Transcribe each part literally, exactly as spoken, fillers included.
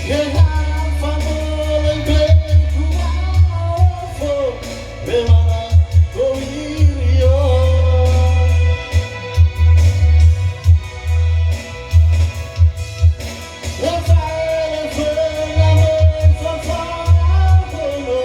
He ha famole be kuafo, be mana kowirio. Wa fa'ele fena me fafahono.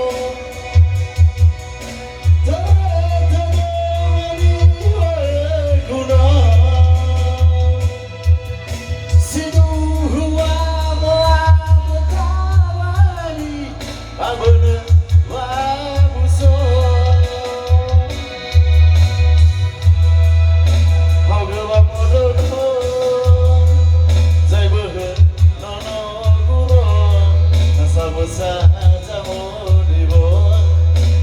Nono guro, na samösa zamodiwo,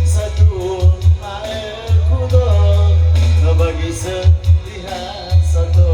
satu ae kudo, na bagi setiha sato.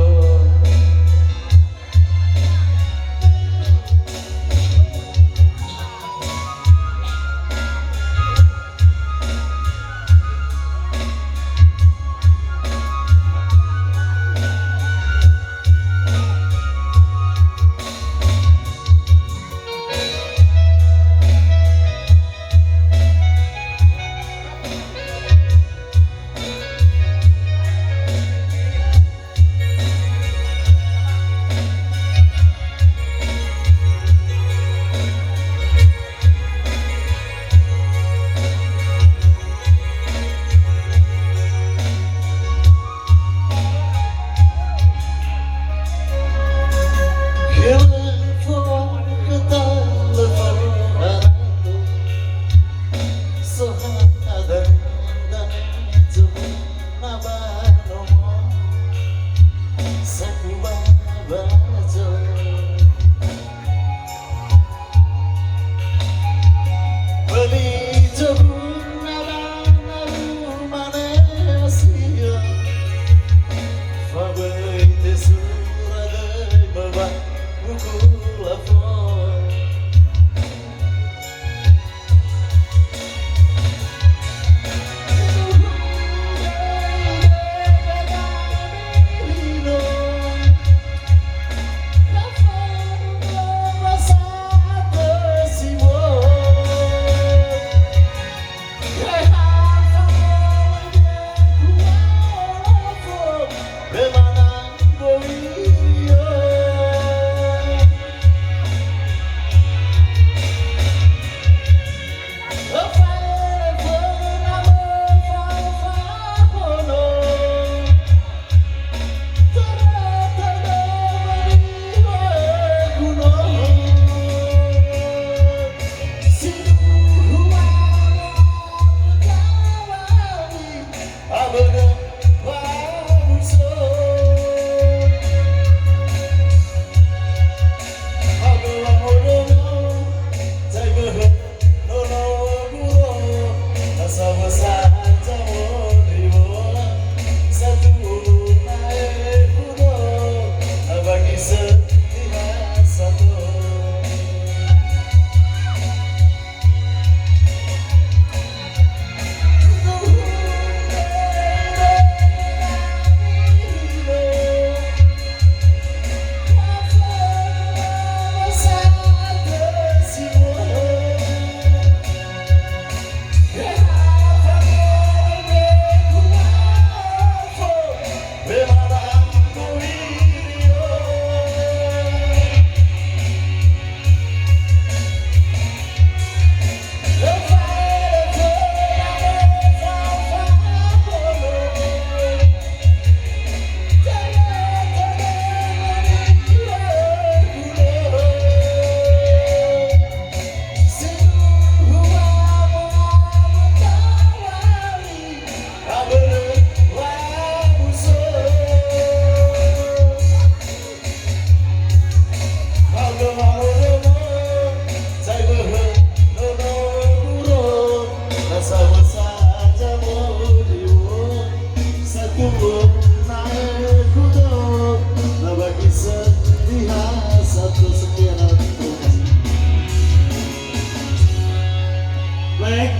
Baik,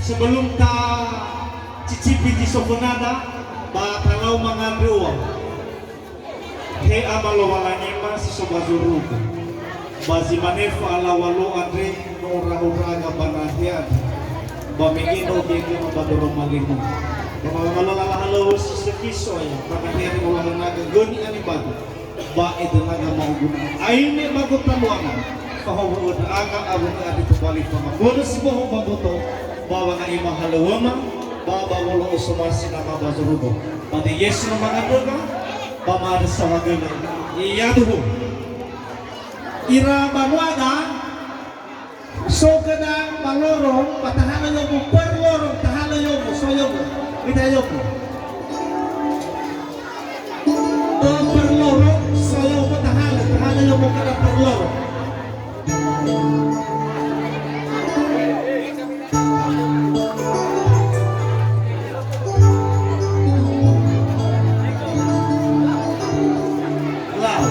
sebelum ta cicipi zi sofönada, ba talau mangandrö ua. He Ama Lowalangi ma si so ba zorugo. Ba zi mane fa'alaŵa lo andre no raho ndra'aga ba nahia andre, ba me no biagema ba doro malemu. Ba mawangalola lahalöŵö si sökhi so'aya, ba nahia andre olahönaga göni anibadu, ba edönaga ma'uguna. Aine ba gotaluana, fahowu'ö ndra'aga awö'ö andre tobali famakuölö si bohou ba boto, ba wanga'ema halöŵöma, ba ba wolo'ö somasi nama ba zorugo. Ba de Yesu no mangandröga, ba ma'andrö saohagölö. Yaduhu. Ira banuada, so göda ba lorong, ba tahalö yomo per lorong, tahalö yomo, so yomo. Mida yomo. Ö, per lorong, so yomo tahalö, tahalö yomo göda per lorong. Lau.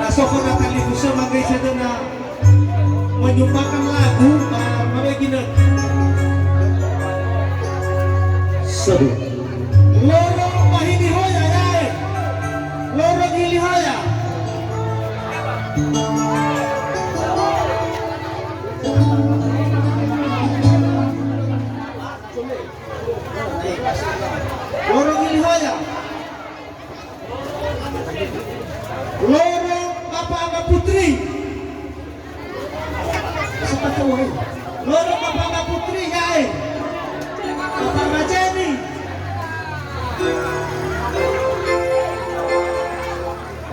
Na so khöda talifusö manggeisa döna menyumbangkan lagu, ba, ba we ginötö. Sedu. Lorong ba Hilihoya, yae. Lorong Hilihoya. Lorong Hilihoya. Lorong Bapa Angga Putri. Lorong Bapa Angga Putri, yae. Bapa Angga Jeni.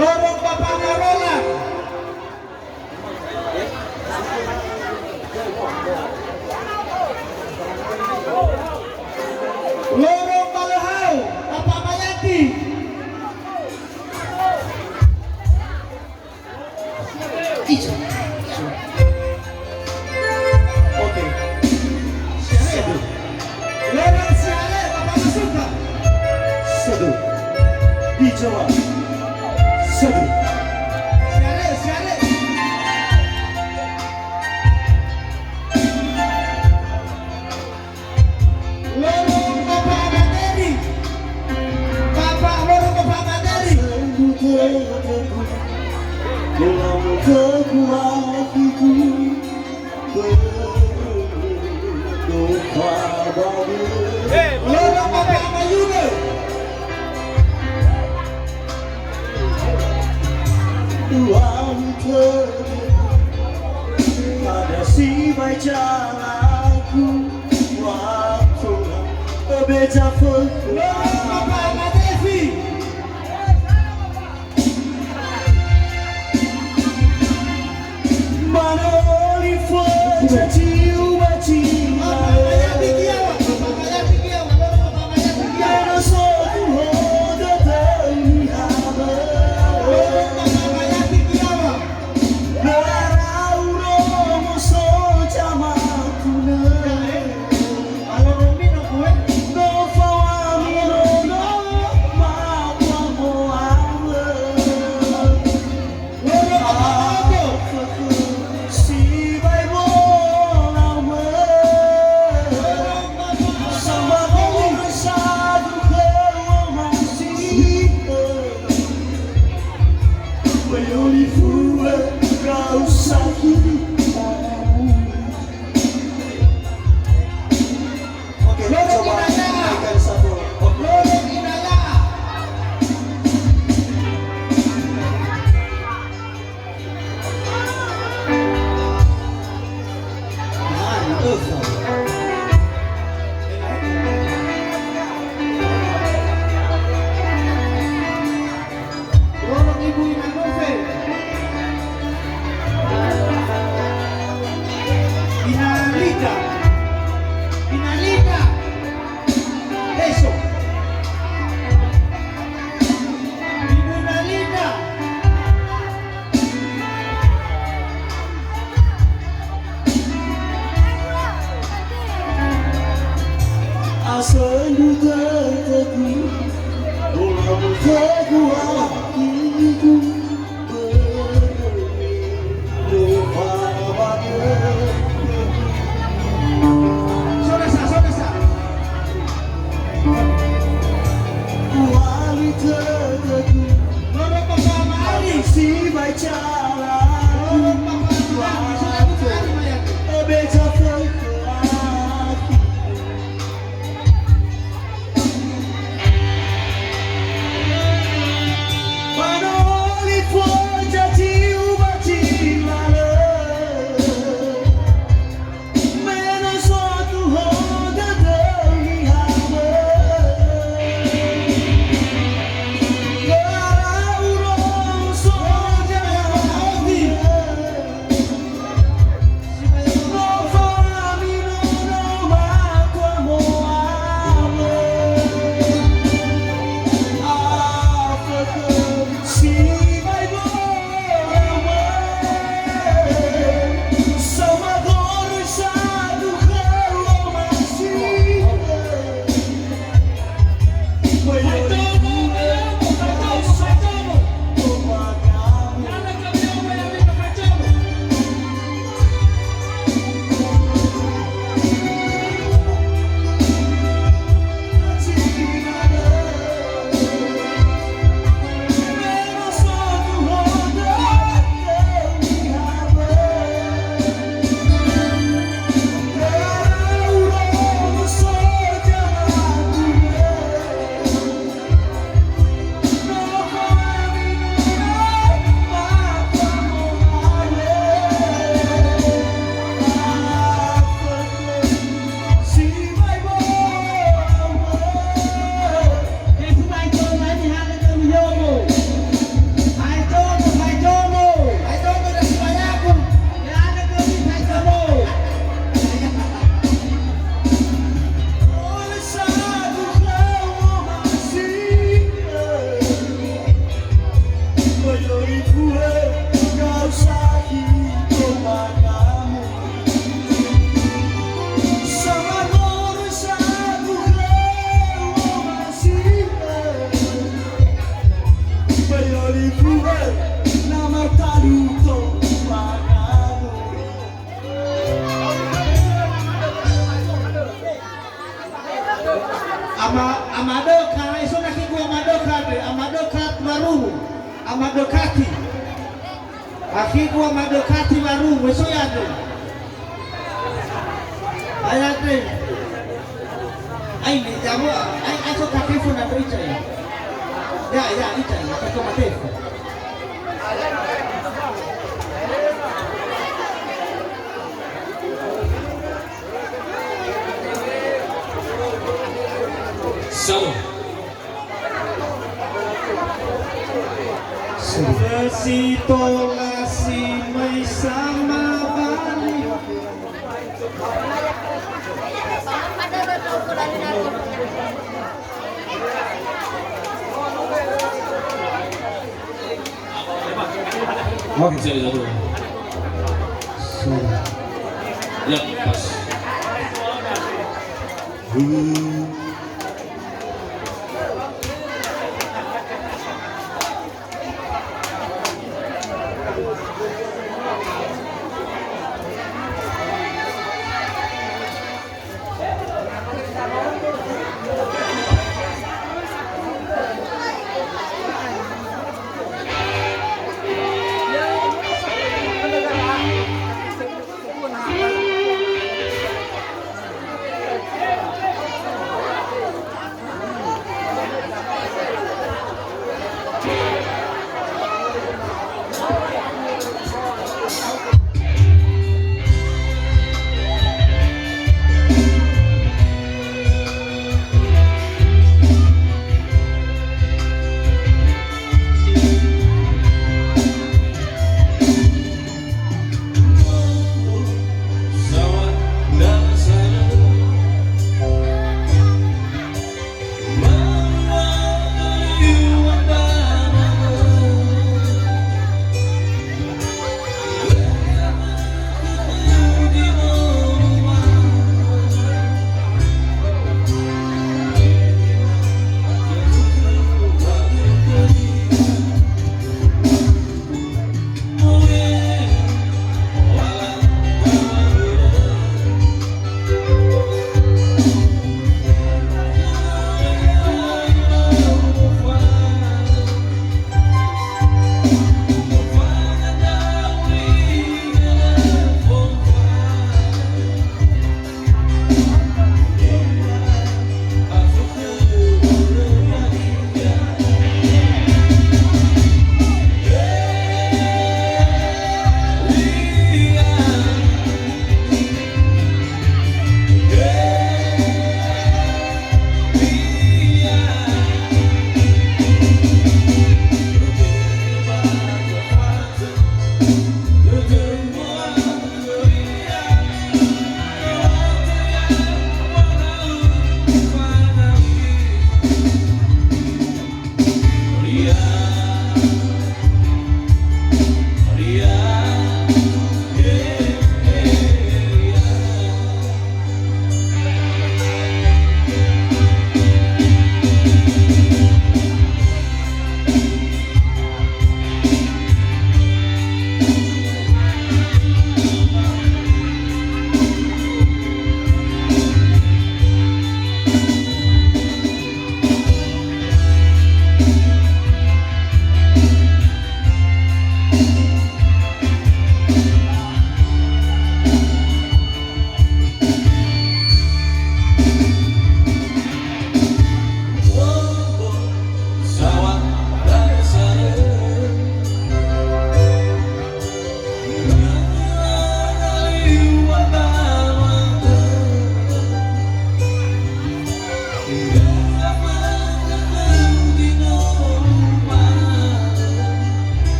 Lorong Bapa Angga Roland. Lorong Balöhau, Bapa Mayati. Ijo. Oke. Siare. Lorong Siare, Bapa Masuka. Sedu. Di Jawa. Sedu. Siare, Siare. Lorong Bapa Amateri. Bapa, lorong Bapa Amateri. Lorong Bapa Amayuda. Uang terima kasih baca lagu. Lorong Bapa Amadevi. Bapa Mayati Kiawa, Bapa Mayati Kiawa, Lorong Bapa Mayati Kiawa. Lorong Bapa Mayati Kiawa. Aloromino kue. No fawamino no matua moawe. Loro Bapa. Sibai moawe. Sama kau sadu kewa masih. Wayoli fua kau sakit. Oke, coba naikkan satu. Oke. Nah, itu. Lorong Ibu Ina Novel. Ina Lida. Ina Lida. Eso. Ibu Ina Lida. Asal duta teku, bola teku hatiku, berdoa. Saudara, saudara. Wali teku, lorong Bapa Ma'ari. Si baca lagu. Dekati. Akhi gua madekati warung, wesoi andre. Ai andre. Ai ne jamu, ai, ai so katefu na ica ya. Ya, ya, ica ya, kato matefu. Salam. Sitola si mai sama bali. Oke, saya dulu. Ya, pas.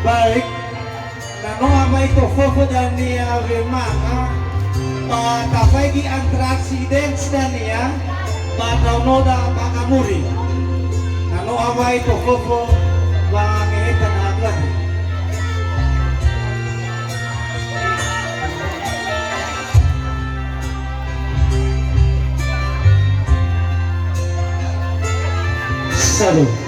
Baik, na no awai tofofo dania wemanga, ba tafaigi antraksi dance dania, ba ndraonoda ba gamuri. Na no awai tofofo, ba ngeheta na gladi. Salut.